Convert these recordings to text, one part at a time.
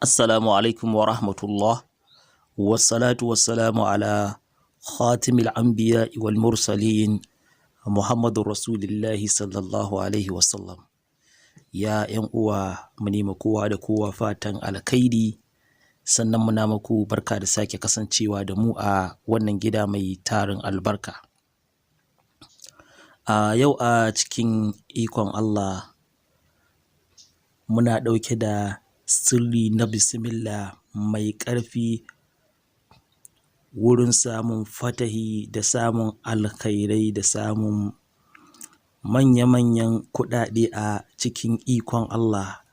Assalamu alaikum wa rahmatullah. Wassalatu wassalamu ala khatimil anbiya wal mursalin Muhammadur Rasulillahi sallallahu alaihi wasallam. Ya ‘yan uwa, mu nema kowa da kowa fatan alkhairi, sannan muna muku barka da sake kasancewa da mu a wannan gida mai tarin albarka. A yau, a cikin ikon Allah, muna ɗauke da sirri na bismillah mai ƙarfi wurin samun fatahi da samun alkhairai da samun manya-manyan kuɗaɗe a cikin ikon Allah.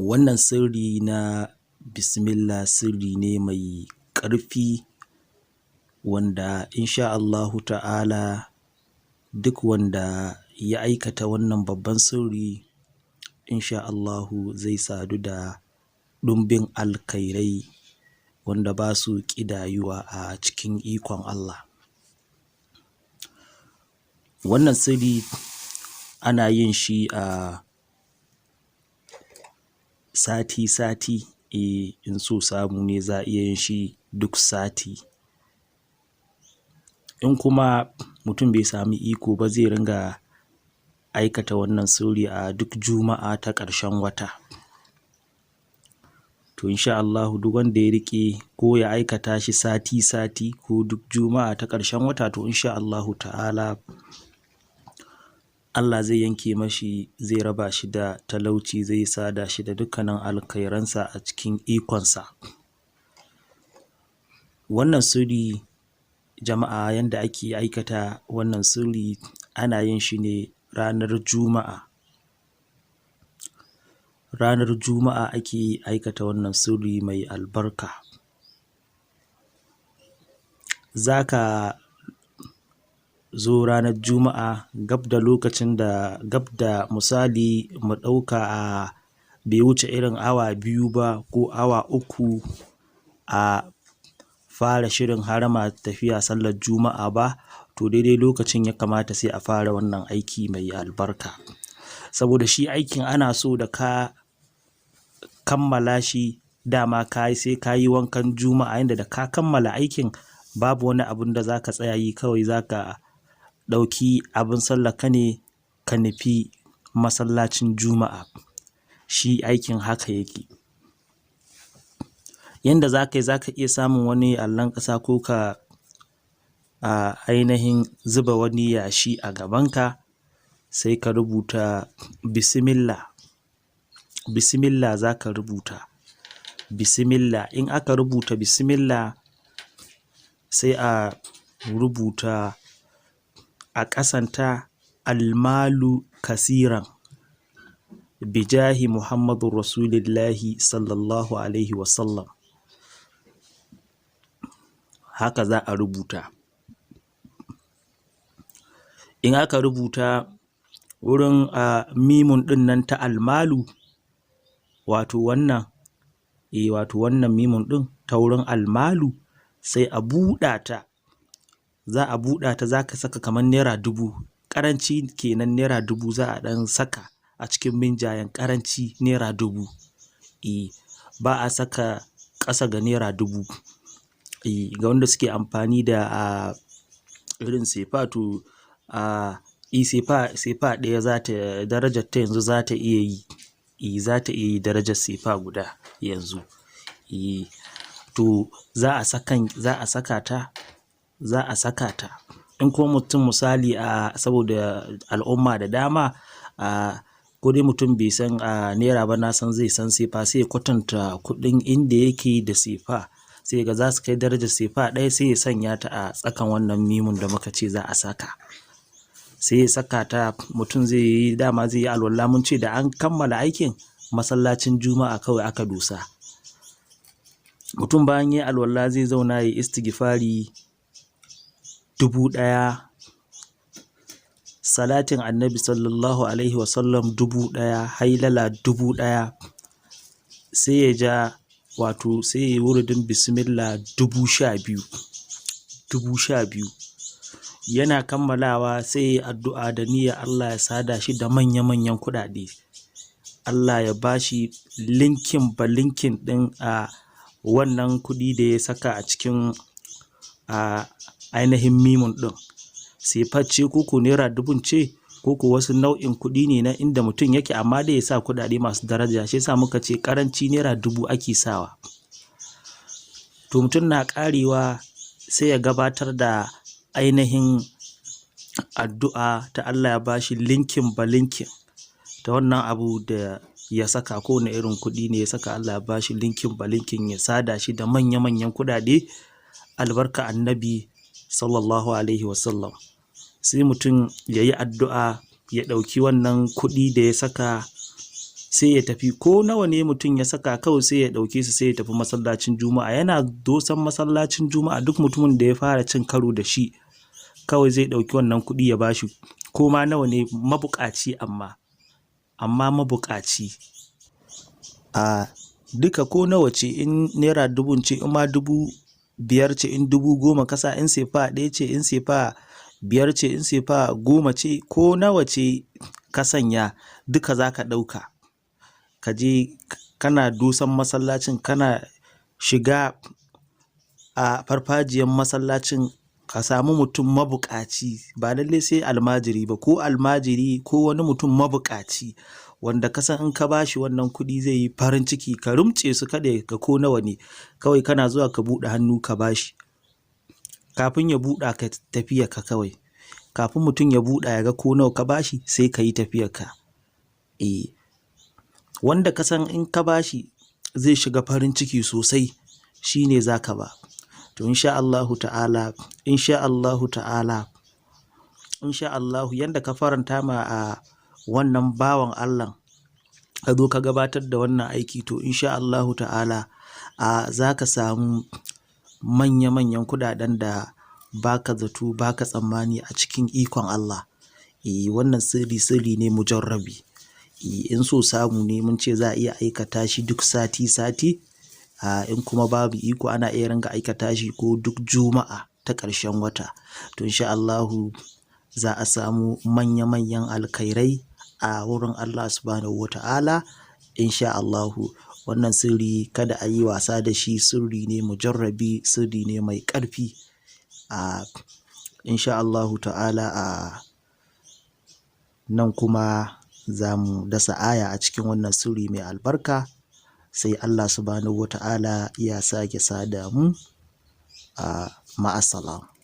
Wannan sirri na bismillah sirri ne mai ƙarfi wanda insha Allahu ta'ala duk wanda ya aikata wannan babban sirri, insha Allahu zai sadu da ɗumbin alkhairai wanda ba su ƙidayuwa a cikin ikon Allah. Wannan sirri ana yin shi a sati-sati, in so samu ne za a iya yin shi duk sati. In kuma mutum bai sami iko ba, zai ringa aikata wannan sirri a duk Juma'a ta ƙarshen wata. To, insha Allahu duk wanda ya riƙe ko ya aikata shi sati-sati ko duk Juma'a ta ƙarshen wata, to insha Allahu ta'ala Allah zai yanke mashi, zai raba shi da talauci, zai sada shi da dukkanin alkhairansa a cikin ikonsa. Wannan sirri, jama'a, yanda ake aikata wannan sirri, ana yin shi ne ranar Juma'a. Ranar Juma'a ake aikata wannan sirri mai albarka. Za ka zo ranar Juma'a gab da lokacin da gab da, misali mu ɗauka, a bai wuce irin awa 2 ba ko awa 3 a fara shirin harama tafiya sallar Juma'a ba, to daidai lokacin ya kamata sai a fara wannan aiki mai albarka. Saboda shi aikin ana so da ka kammala shi, dama ka yi, sai ka yi wankan Juma'a, yanda da ka kammala aikin babu wani abun da za ka tsaya yi, kawai za ka ɗauki abin sallar ka ne ka nufi masallacin Juma'a. Shi aikin haka yake. Yanda za ka yi, za ka iya samun wani allon ƙasa ko ka ainihin zuba wani yashi a gabanka, sai ka rubuta bismillah. Bismillah za ka rubuta. Bismillah. In aka rubuta bismillah, sai a rubuta a ƙasanta almalu kasiran bijahi Muhammadun Rasulillahi sallallahu alaihi wasallam. Haka za a rubuta. In aka rubuta wurin mimun ɗin nan ta almalu, wato wannan, wato wannan mimun ɗin ta wurin almalu, sai a buɗa ta. Za a buɗa ta, za ka saka kamar ₦1000, ƙaranci kenan ₦1000 za a ɗan saka a cikin minjayen, ƙaranci ₦1000. Ba a saka ƙasa ga ₦1000. Ga wanda suke amfani da irin sefa, to sefa ɗaya za ta darajar ta yanzu za ta iya yi, za ta iya yi darajar sefa guda yanzu. To za a saka ta, za a saka ta. In kuma mutum, misali, saboda al'umma da dama, ko dai mutum bai san naira ba, na san zai san sefa, sai ya kwatanta kuɗin inda yake da sefa, sai ga za su kai darajar sefa ɗaya, sai ya sanya ta a tsakan wannan mimun da muka ce za a saka. Sai ya saka ta. Mutum zai yi, dama zai yi alwala, mun ce da an kammala aikin masallacin Juma'a kawai aka dosa. Mutum bayan ya yi alwala zai zauna ya yi istighfari 1000, salatin Annabi sallallahu alaihi wasallam 1000, hailala 1000, sai ya ja, wato sai ya yi wuridin bismillah 12,000, 12,000. Yana kammalawa sai ya yi addu'a da niyyar Allah ya sada shi da manya-manyan kuɗaɗe. Allah ya bashi linkin ba linkin ɗin a wannan kuɗi da ya saka a cikin a ainihin mimun ɗin. Sefa ce ko ko naira dubun ce ko ko wasu nau'in kuɗi ne na inda mutum yake, amma dai ya sa kuɗaɗe masu daraja. Shi yasa muka ce ƙaranci naira 1000 ake sawa. To mutum na ƙarewa sai ya gabatar da ainihin addu'a ta Allah ya bashi linkin ba linkin ta wannan abu da ya saka. Kowane irin kuɗi ne ya saka, Allah ya bashi linkin ba linkin, ya sada shi da manya-manyan kuɗaɗe, albarka Annabi sallallahu alaihi wasallam. Sai mutum ya yi addu'a, ya ɗauki wannan kuɗi da ya saka, sai ya tafi. Ko nawa ne mutum ya saka, kawai sai ya ɗauke su, sai ya tafi masallacin Juma'a. Yana dosan masallacin Juma'a, duk mutumin da ya fara cin karo da shi, kawai zai ɗauki wannan kuɗi ya bashi, ko ma nawa ne, mabuƙaci, amma mabuƙaci a duka, ko nawa ce, in naira 1000 ce, in ma 5000 ce, in 10,000 ka sa, in sefa ɗaya ce, in sefa 5 ce, in sefa 10 ce, ko nawa ce ka sanya, duka za ka ɗauka ka je. Kana dosan masallacin, kana shiga a farfajiyan masallacin, ka samu mutum mabuƙaci, ba lallai sai almajiri ba, ko almajiri ko wani mutum mabuƙaci wanda ka san in ka bashi wannan kuɗi zai yi farin ciki, ka rumce su, kada ya ga ko nawa ne. Kawai kana zuwa ka buɗe hannu ka bashi, kafin ya buɗa ka tafiyarka. Kawai kafin mutum ya buɗa ya ga ko nawa ka bashi, sai ka yi tafiyarka. Eh, wanda ka san in ka bashi zai shiga farin ciki sosai, shi ne za ka ba. To insha Allahu ta'ala, insha Allahu ta'ala, insha Allahu, yanda ka faranta ma a wannan bawan Allahn, ka zo ka gabatar da wannan aiki, to insha Allahu ta'ala a za ka samu manya-manyan kuɗaɗen da baka zato baka tsammani a cikin ikon Allah. Eh, wannan sirri sirri ne mujarrabi. Eh, in so samu ne, mun ce za a iya aikata shi duk sati sati. In kuma babu iko, ana iya ringa aikata shi ko duk Juma'a ta ƙarshen wata. To insha Allahu za a samu manya-manyan alkhairai a wurin Allah subhanahu wa ta'ala, insha Allahu. Wannan sirri kada a yi wasa da shi, sirri ne mujarrabi, sirri ne mai ƙarfi. Insha Allahu ta'ala, a nan kuma za mu dasa aya a cikin wannan sirri mai albarka, sai Allah subhanahu wa ta'ala ya sake sada mu. Ma'assalam.